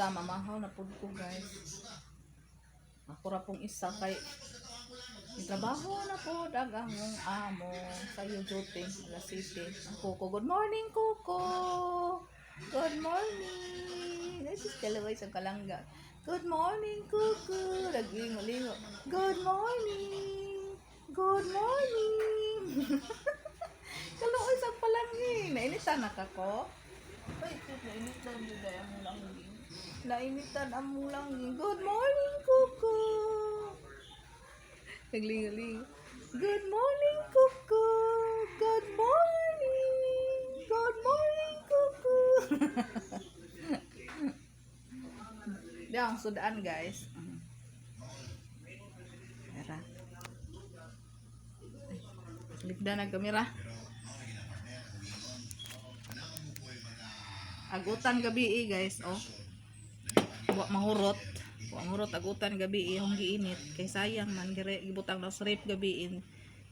Ta, mamahaw na pud ko, guys. Ako ra pong isa kay trabaho na po ang among amo sa iyo duty alas 7. Ang Kuko, good morning, Kuko. Good morning. This is kalaway sa kalangga. Good morning, Kuko. Naglingo-lingo. Good morning. Good morning. Kaluoy sa palanggi. Nainitan na ka ko? Ay, cute. Nainitan yun ay ang langging. Nainitan ang langging. Good morning, Kuko. Naglingaling. Good morning, Kuko. Good morning. Good morning, Kuko. Di ang sudaan, guys. Tara. Ay, likda na kamera. Agutan gabi eh, guys, oh. Wa mahurot. Wa mahurot agutan gabi eh, hong giinit. Kay sayang man dire gibutang na sa rep gabi in.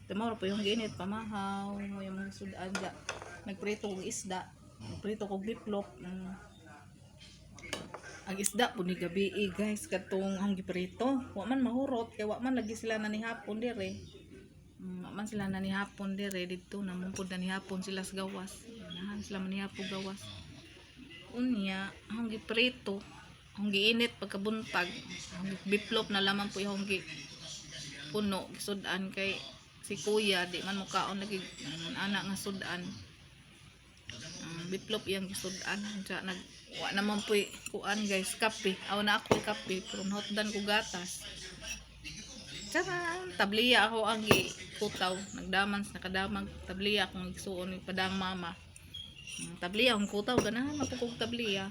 Tomorrow po yung giinit pamahaw mo yung mga sudan ga. Nagprito kog isda. Nagprito kog biplop. Ang isda po ni gabi eh, guys, katong ang giprito. Wa man mahurot kay wa man lagi sila na nihapon dire. Wa man sila na nihapon dire didto na mungkod na nihapon sila sa gawas. Nahan sila manihapon gawas. Unya, ang giprito, ang giinit pagkabuntag, ang biplop na lamang po yung gi puno gisudan kay si kuya di man mukaon lagi anak nga sudan. Ang biplop iyang gisudan. Unsa nag wa naman po kuan, guys, kape. Aw na ako kape pero hotdan ko gatas. Charan, tabliya ako ang gi kutaw, nagdaman nakadamag tabliya akong igsuon ni padang mama. Tabliya akong kutaw, ganahan man po kog tabliya.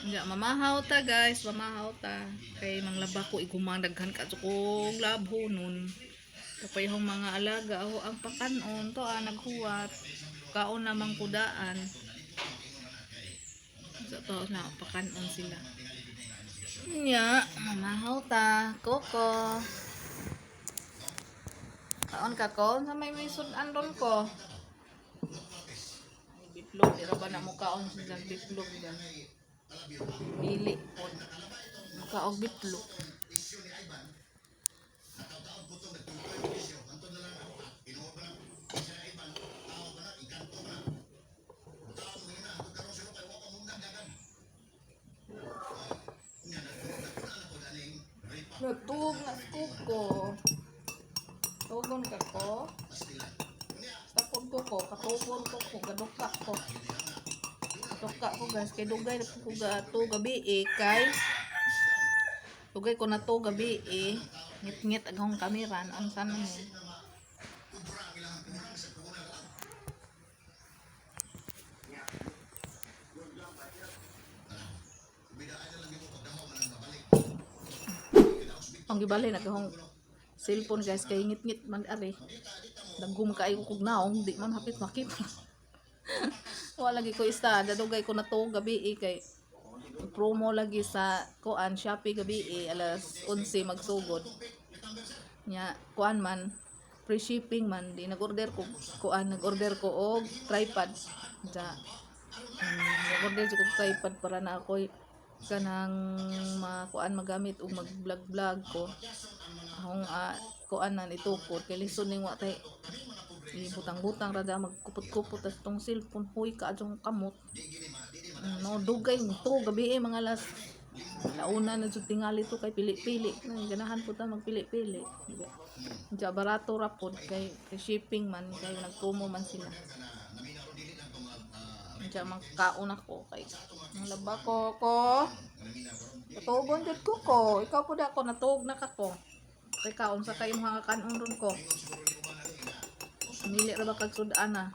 Nga mamahaw ta, guys, mamahaw ta. Kay manglaba ko igumang daghan ka kog labho nun. Kapay hong mga alaga ako ang pakanon to ah naghuwat. Kaon namang kudaan. Sa to na pakanon sila. Nya, mamahaw ta, Koko. Kaon ka ko, sa may sudan ron ko. Ay, biplog, di ra ba na mo kaon sila biplog gan. Dili pod. Mukaog biplog. Natug na kuko. Tugon ka ko. Takod ko ko, katugon ko ko, gaduka ko. Gaduka ko, guys, kay dugay na po ko gato gabi eh, kay dugay ko na to gabi eh. Ngit-ngit agong kamera, ang sana mo. Ang gibali na kahong cellphone, guys, kay ngit-ngit man ari. Dagom kaayo kog naong, di man hapit makita. Wala lagi ko isa, dadugay ko na to gabi eh, kay promo lagi sa kuan Shopee gabi eh, alas 11 magsugod. Nya kuan man free shipping man di nag-order ko kuan nag-order ko og tripod. Ja. Nag-order ko og tripod para na ako'y kanang makuan magamit og mag-vlog-vlog ko. Akong kuan na itukod kay lisod ning wa tay ibutang-butang ra da magkupot-kupot tas tong cellphone huy ka adjong kamot. No dugay to gabi eh, mga alas launa na jud tingali to kay pili-pili. Ganahan po ta magpili-pili. Diya barato ra pod kay, kay shipping man kay nagpromo man sila. Diya magkaon ako kay ang laba ko ko. Katugon jud ko ko. Ikaw po ako natuog na ka ko. Kay kaon sa kay mga kanon ron ko. Nili ra ba kag sudan ah.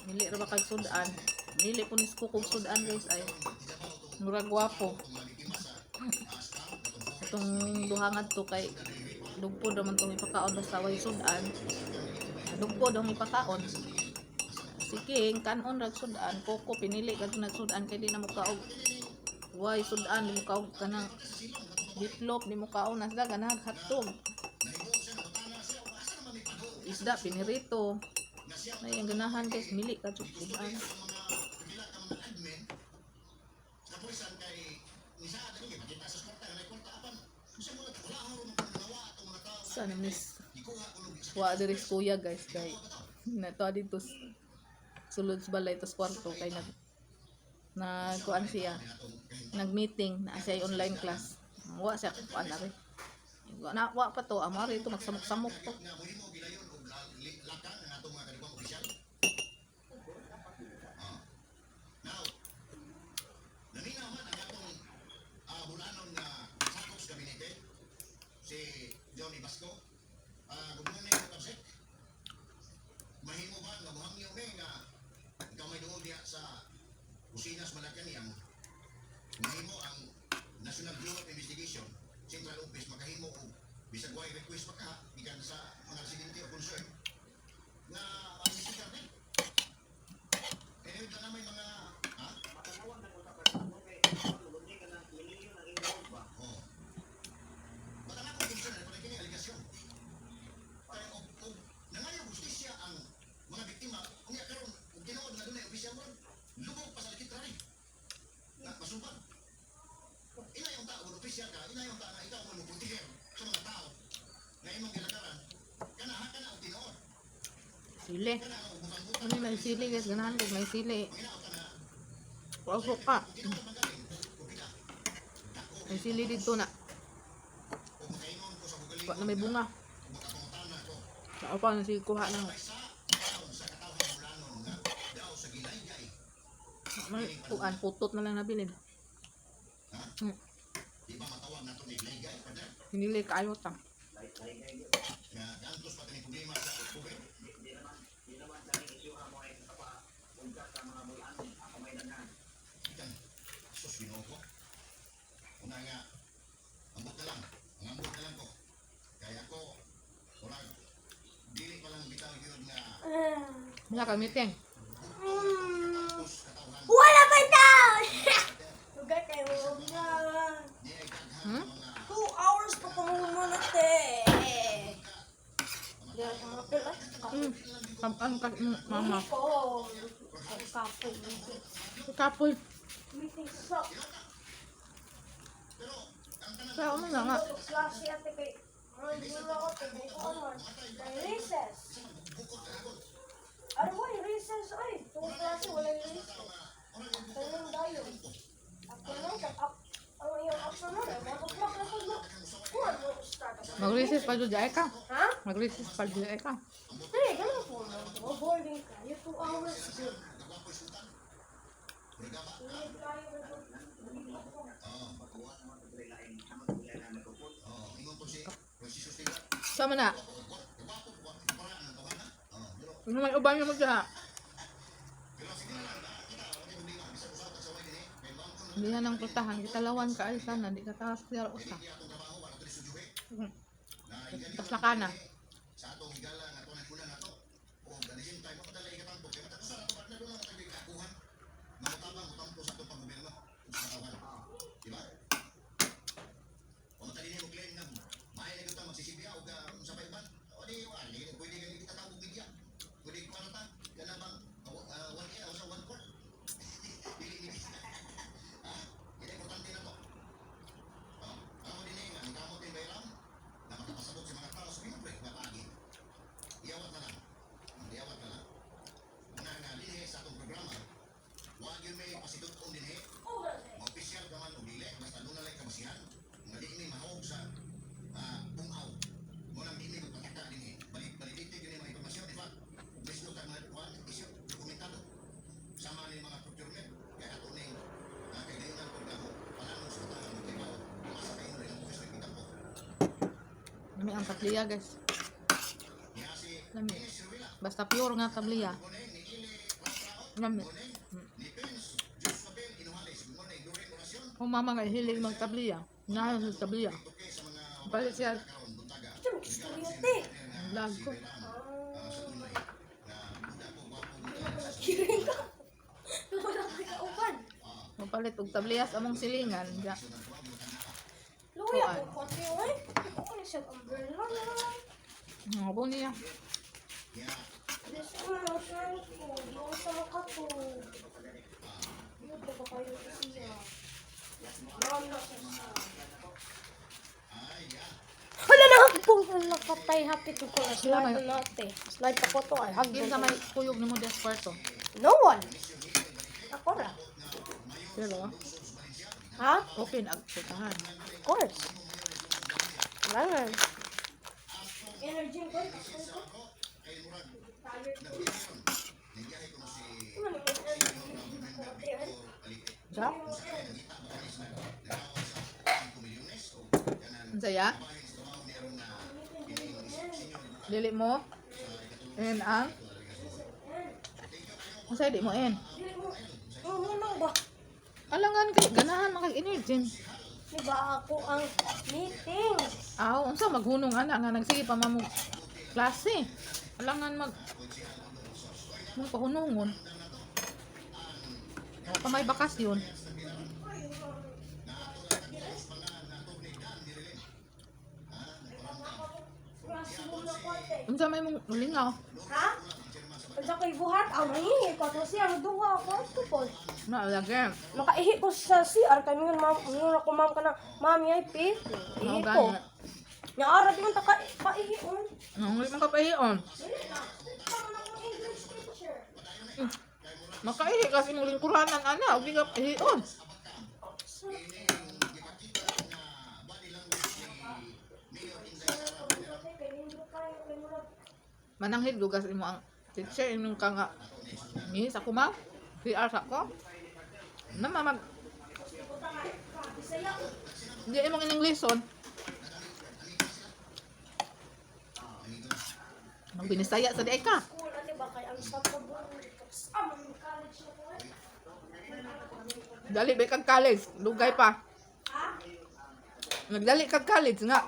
Nili ra ba kag sudan. Nili po ni kog sudan, guys, ay. Murag gwapo. Itong duha ngadto kay lugpod raman tong ipakaon basta way sudan. Lugpod ang ipakaon. Si King kanon rag sudan, Coco pinili kadto nagsudan kay di na mo kaog way sudan, di mo kaog kanang bitlop, di mo kaon na sila ganahag hotdog. Isda pinirito. Ay ang ganahan, guys, mili ka jud sudan. Ano miss? Wa diri si kuya, guys, kay nato dito sulod sa balay tas kwarto kay nag nagkuan siya. Nag-meeting na siya online class. Wa siya kuan na rin. Na wa pa to, amo ito magsamok-samok to. Sili. Ano yung may sili, guys? Ganahan ko may sili. Pasok ka. May sili dito na. Wa na may bunga. Ako pa na sige kuha na. May kuan putot na lang nabilin. Hinili kaayo ta. Wala ka meeting. Wala pa daw! Lugar kayo na. 2 hours pa pamumulat eh. Di ako mapil eh. Kapan ka mama. Ko. Kapoy. Kapoy. Meeting suck. Kaya mo na nga. Klase ate kay mga wala ko kay ko ano. May recess. Ano ba yung recess ay? Tuwing klase wala yung recess. Afternoon tayo. Afternoon ka up. Ang iyong afternoon ay 1 o'clock na po. Kung ano start ako. Mag-recess pa jud ay ka. Ha? Mag-recess pa jud ay ka. Hindi, ganun po. Boarding kayo. 2 hours good. Hindi kayo na Sama na. Ano may uban mo siya? Hindi na nang putahan. Kitalawan ka ay sana. Di ka taas siya usa. Tas na ka na. Lami ang tabliya, guys. Lami. Basta pure nga tabliya. Lami. Kung mama nga hilig magtabliya, nahan sa tabliya. Palit siya Ito, mag-istorya te. ang vlog ko. Kiring ka. Wala ka kauban. Mapalit og tabliya sa among silingan. Ja. Luya Kuan. ko konti oy. Ako ni siya umbrella na. Ang abo niya. This one, ang friend ko. Di ako sa makato. Yun, ba kayo siya? Ma'am na siya sa. Hala na! Hala, patay, hapit ko na Sila slide na natin. Slide pa ko to ay hagdan. Kinsa may kuyog nimo des kwarto? No one. Ako ra. Pero Ha? open ag putahan. Of course. Kailangan. Energy ko. Sa? Ang saya? Dili mo? N ang? Ang saya di mo N? Ano ba? Alangan kay ganahan man kag energy. Di ba ako ang meeting? Aw, unsa maghunong ana nga nagsige pa man mo klase. Alangan mag mo pahunungon. Wa pa may bakasyon. Classroom na konti. Unsa may mong lingaw? Ha? Unsa ko'y buhat? Ang nangihi ko. Tapos siya, ang duha ako. Ito po. Na lagi. Makaihi ko sa CR. Kaya mingon, ma'am, mingon ako, ma'am, ka na, ma'am, yay, pi. Ihi Mao ko. gani. Nya ara di man ta ka paihi on. Nang man ka pahion. Dili na. Tama na akong English teacher. Makaihi kasi mong lingkuranan ana, ug di ka pahion. Mananghid lugas imo ang teacher imong ka nga ni sa kuma PR sa ko. Na mamag Hindi imong iningleson. Magbinisaya sa di ay ka. School ate ba kay ang sa college na ko. Dali ba kag college, lugay pa. Ha? Nagdali kag college nga.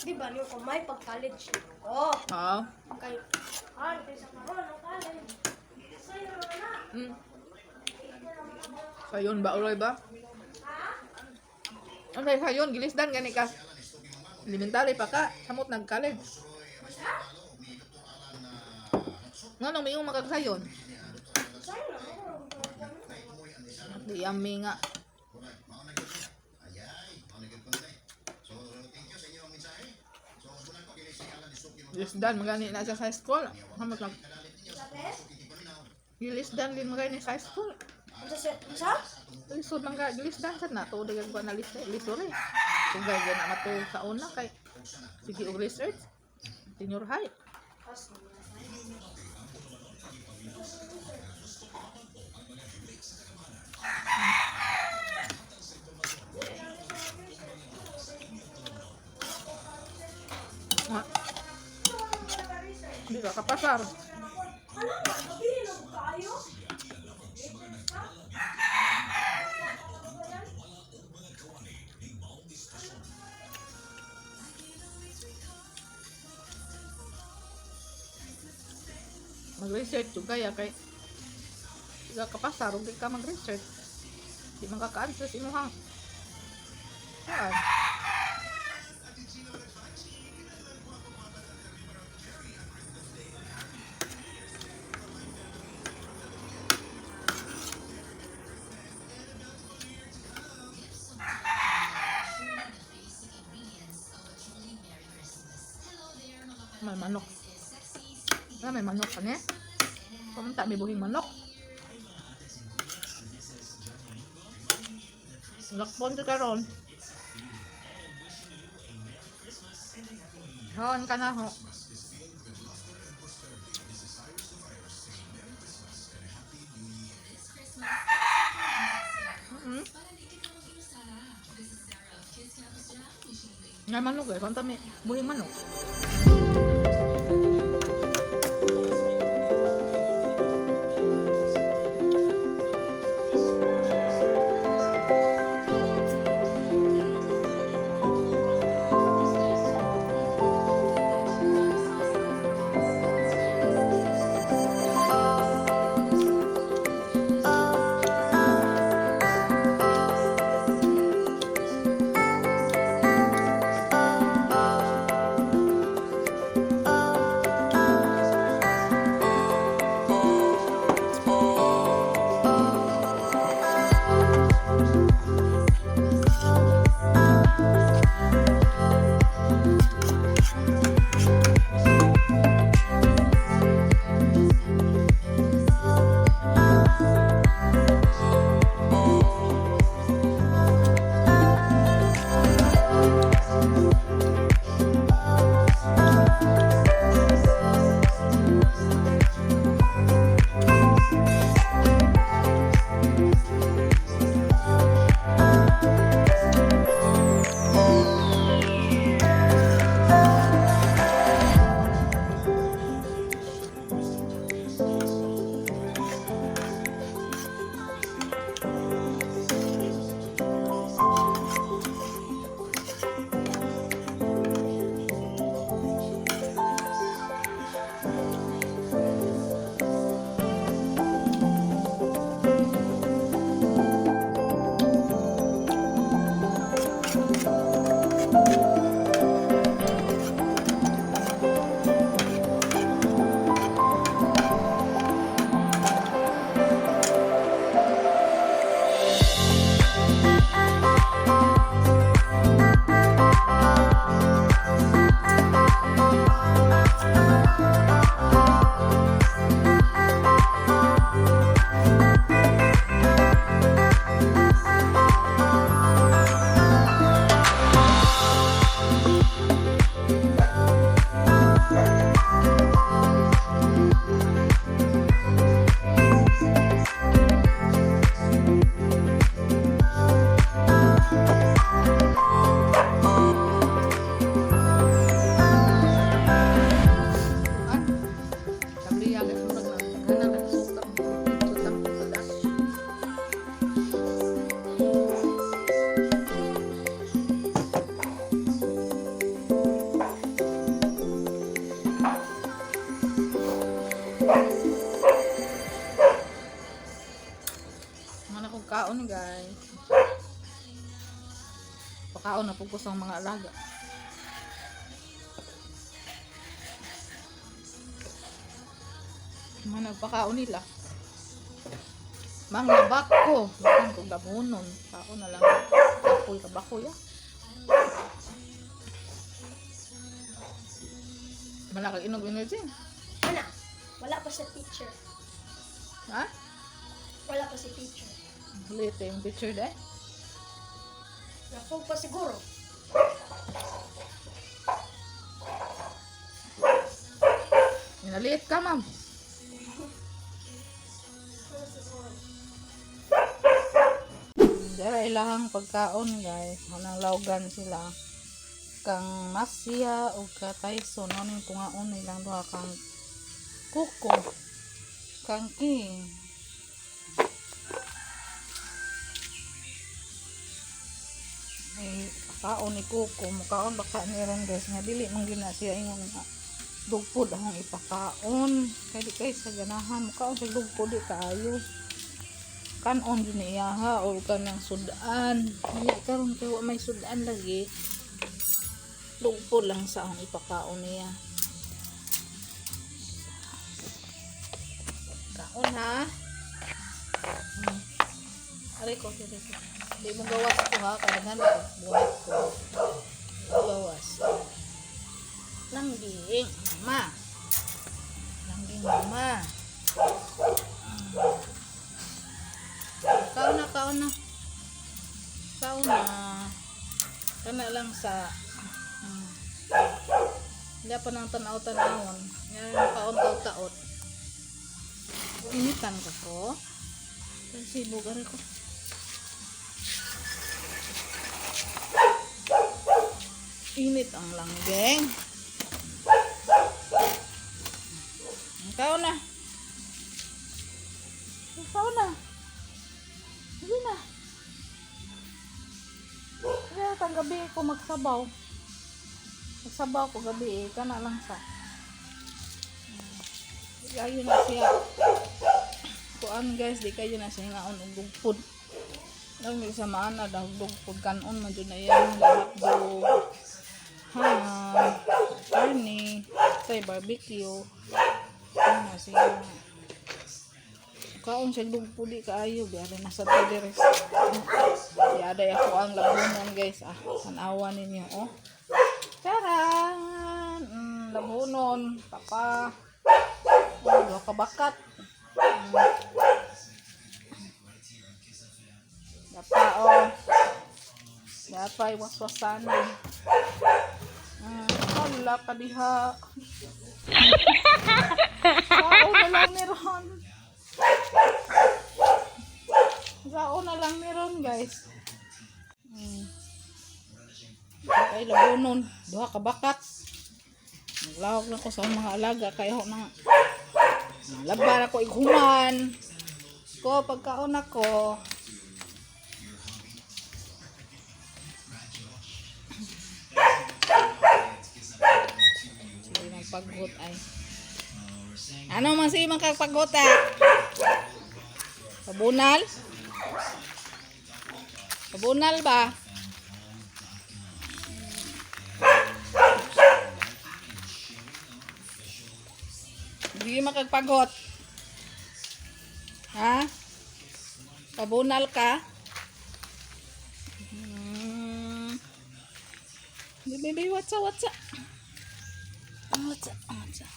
Di ba niyo ko may pag college ko. Oo. Kay han kay sa karon ang college. Sayo na. Sayon ba uloy ba? Ano sayon gilisdan gani ka. Elementary pa ka, samot nag college. Nga nang may makagsayon. Sayo na. Di yummy nga. Gilisdan magani na siya sa school. Samot nag Gilisdan din magani sa school. Unsa sa unsa? Lisod man ka, gilisdan sad na to dagag na list lisod eh. Tugay gyud na mato sa una kay sige og research. Senior high. Nga. Di ka kapasar. Ano ba? Sabihin na kayo? Mag-research jud kaya kay di ka kapasar ug di ka mag-research. Di man ka ka-answer sa imuhang kuan. May manok. Wala, may manok ka niya. Pumunta, may buhing manok. Lakpon ka karon. Hon ka na ho. May manok eh. Kung may buhing manok. Pakaon na pud ko sa mga alaga. Mga nagpakaon nila. Mga bako. Bakan kong labunon. Kaon na lang. Kapoy ka bakoy ah. Malakag inog energy. Ana, wala pa sa teacher. Ha? Wala pa si teacher. Late yung picture deh. Nafog pa siguro. Naliit ka, ma'am. Wala siguro. Dara ilahang pagkaon, guys. Anang laugan sila. Kang Masya o ka Tyson. Ano yung tungaon nilang duha kang Kuko. Kang King. Ay, kaon ni Kuko. Mukaon baka ni ron, guys. Nga dili man gyud na siya ingon nga dugpod akong ipakaon. Kay di kay sa ganahan. Mukaon sa dugpod di kaayo kanon jud ni iyaha or kanang sudan kaya karon kay wa may sudan lagi, lugpo lang sa akong ipakaon niya. Kaon ha. Aray ko, aray ko, di mo gawas ko ha, kadaghan ko buhat ko. Di mo gawas langging mama, langging mama. Kaon na, kaon na. Kaon na. Kana lang sa Hindi pa nang tanaw-tanawon. Yan kaon taot-taot. Initan ka ko. Kasi bugar ko. Init ang langgeng. Kaon na. Kaon na. Sige na. Kaya tang gabi ko magsabaw. Magsabaw ko gabi eh. Kana lang sa. Di kayo na siya. Kuan guys, di kayo na siya ngaon og dugpod. Nang may samaan na dahil dugpod kanon man jud na yan hotdog. Ham, karne, say barbecue. Ano siya. Kaon siya dugpod di kaayo biyari na sa deres. Yaday ako ang labunon guys. Ah, tanawa ninyo oh. Charan! Labunon, tapa. Oh, duha ka bakat. Dapa oh. Dapa iwaswasanan. Hala ka diha. Sao na lang meron. Sao na lang meron, guys. Ay, labunon. Duha ka bakat. Naglawag na ko sa akong mga alaga. Kaya ako nang laban ako ighuman. Ko, pagkaon ako. Sige, magpagot ay. Ano man sige magkapaggot ah? Pabunal? Pabunal ba? Hindi makagpagot. Ha? Pabunal ka? Baby, what's up, what's up? What's up, what's up?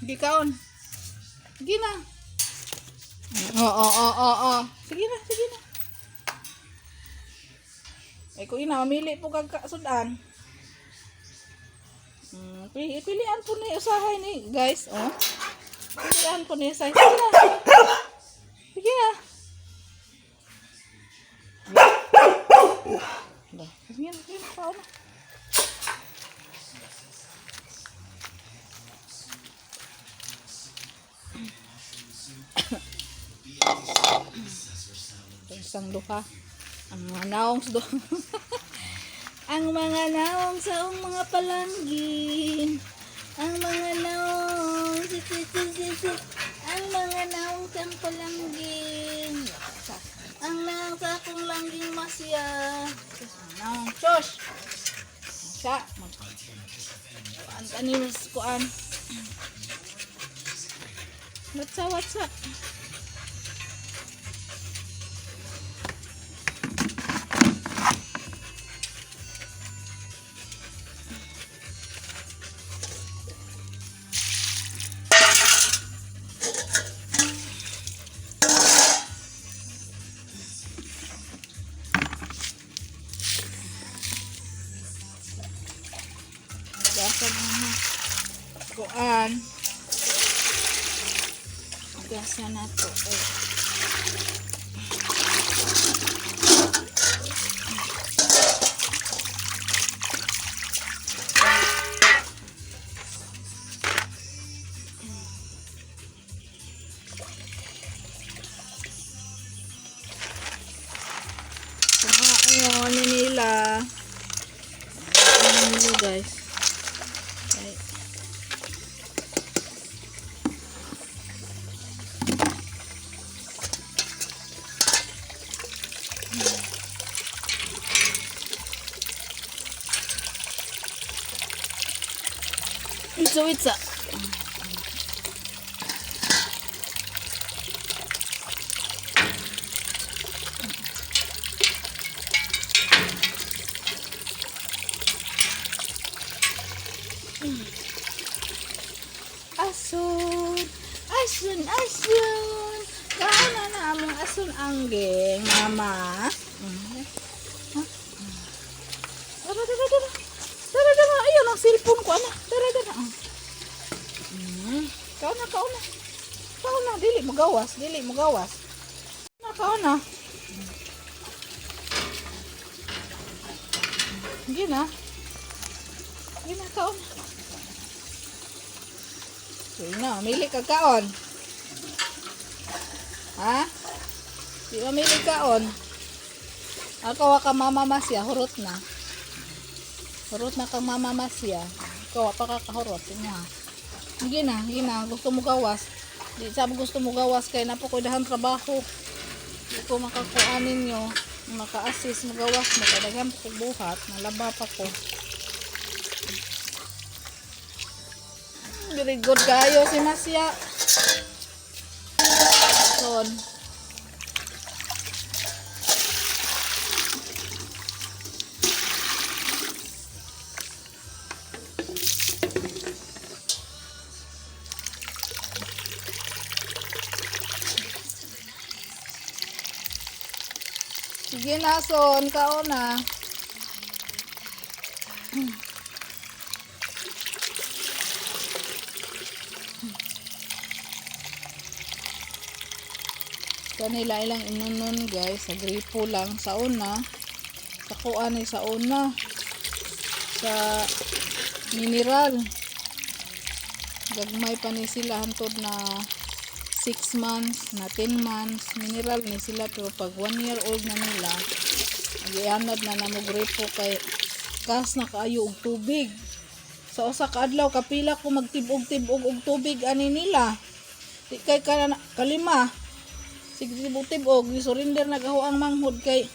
Hindi kaon. Sige na. Oo, oo, oo, oo. Sige na, sige na. Ay, kung ina, mamili po kag kasudan. Pilian po ni usahay ni, guys, oh. Pilian po ni usahay. Sige na. Sige na. Ba, sige na, sige na, kaon na. Ito isang duha. Ang mga naong sa duha. Ang mga naong sa ong mga palanggin. Ang mga naong si si si si si. Ang mga naong sa ang palanggi. Masya. Naong Josh. Siya. Kuan kanimus kuan. What's up, what's up? Gasa na kuan. Gasa na to. Ay. Ayun, ni nila. Ayun nila, guys. Ay. So it's a Asun, asun, asun. Kauna na among asun anggeng, mama. Mm. Ha? Dara, dara, dara. Dara, dara. Ayun, ang cellphone ko, ana. Dara, dara. Mm. Kauna, kauna. Kauna, dili mo gawas, dili mo gawas. Na, kauna. Sige na. Sige na, kauna. Sige na, mili ka kaon. Ha? Di mamili kaon. Ako wa ka mama masya, hurot na. Hurot na kang mama masya. Ikaw wa pa ka kahurot. Sige na. Sige na, sige na. Gusto mo gawas. Di sabi gusto mo gawas kay napo ko dahan trabaho. Di ko makakuan ninyo. Maka-assist mo gawas mo. Kay daghan ko buhat. Nalaba pa ko. Very good kayo si Masya. Son. Sige na, Son. Kaon na. Kanila ilang inunon guys, sa gripo lang sa una. Sa kuan ni sa una. Sa mineral. Gagmay pa ni sila hantod na 6 months na 10 months mineral ni sila, pero pag 1 year old na nila gianad na namo gripo kay kas na kaayo og tubig. Sa usa ka adlaw kapila ko magtibog-tibog og tubig ani nila. Di kay kalima. Sige, tibog-tibog, ni surrender na gaho ang manghod kay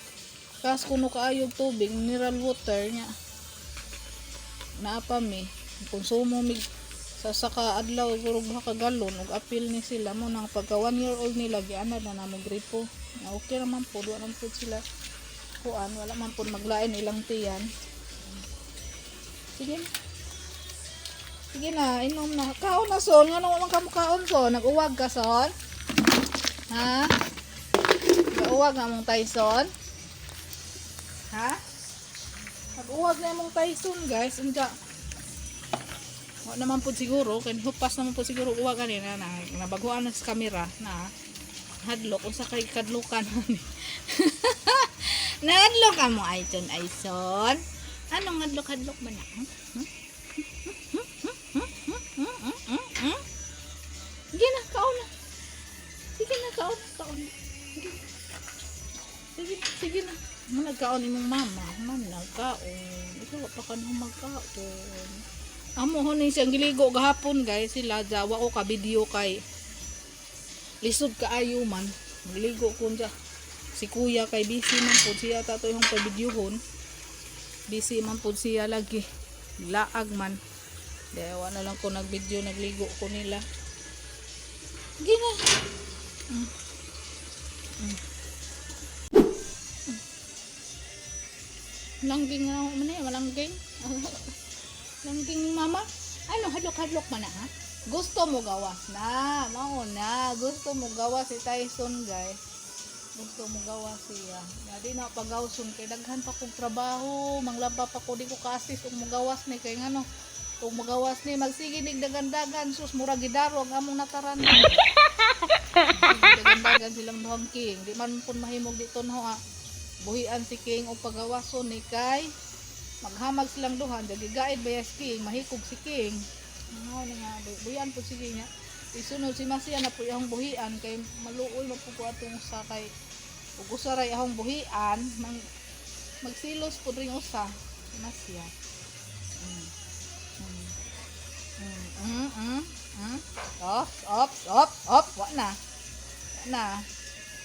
kas kuno kaayo og tubig, mineral water nya. Naa pa mi konsumo mig sa ka adlaw siguro duha ka galon og apil ni sila mo nang pagka 1 year old nila gianad na namo gripo. Na okay raman po, wa man pud sila kuan, wala man pud maglain ilang tiyan. Sige na. Sige na, inom na. Kaon na, son. Ngano man ka kaon, son? Nag-uwag ka, son? Ha? Nag-uwag na mong Tyson? Ha? Nag-uwag na mong Tyson, guys. Unja. Wa naman po siguro, kay hupas naman po siguro uwag ani na, na nabaguan na sa kamera na hadlok unsa kay kadlukan ani. Nahadlok ka mo, Aison, Aison. Anong hadlok-hadlok man na? Hmm? Hmm? Hmm? Hmm? Hmm? Hmm? Hmm? Hmm? Hmm? Sige na, kaon na. Sige na, kaon na, kaon na. Sige. Sige, sige na. Mo nagkaon imong mama, man nagkaon. Ikaw wa pa ka na magkaon. Amo ho ni siyang giligo gahapon guys, sila jawa ko ka video kay lisod kaayo man. Magligo ko dya. Si kuya kay busy man pud siya, tato yung pabidyuhon. Busy man pud siya lagi. Laag man. Dewa na lang ko nag-video, nagligo ko nila. Gina. Langging na man eh, malangging. Langging mama. Ano, hadlok-hadlok man na ha? Gusto mo gawas na, mao na. Gusto mo gawas si Tyson, guys. Gusto mo gawas siya. Ya, di na pagawson kay daghan pa kog trabaho, manglaba pa ko, di ko ka-assist og mogawas ni kay ngano. Ug mogawas ni magsige nig dagan-dagan, sus, mura gidaro ang among nataran. Dagan-dagan silang duhang king. Di man pun mahimog dito no ha. Buhian si king og pagawason ni kay maghamag silang duhan, dagigaid ba si king, mahikog si king. Mao ni nga buhian po sige niya. Isunod si Masiya na po iyang buhian kay maluoy man po ko atong usa kay ug usa ray ahong buhian mang magsilos po ring usa si Masiya. Op, op, op, op, wa na. Wa na.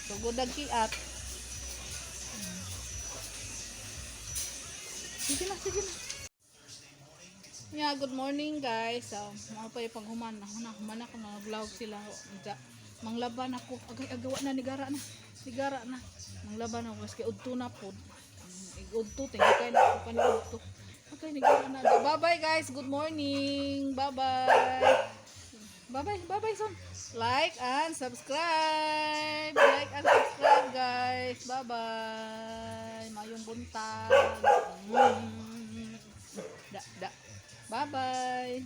Sugod ang kiat. Sige na, sige na. Yeah, good morning, guys. So, mga pa yung paghuman. Ako na, human ako, mga vlog sila. Unsa, manglaban ako. Agay, agawa na, nigara na. Nigara na. Manglaban ako. Kasi udto na po. Udto, tingin kayo na ako pa ni udto. Okay, nigara na. Bye-bye, guys. Good morning. Bye-bye. Bye-bye, bye-bye, son. Like and subscribe. Like and subscribe, guys. Bye-bye. Mayong buntag. Da, da. Bye-bye.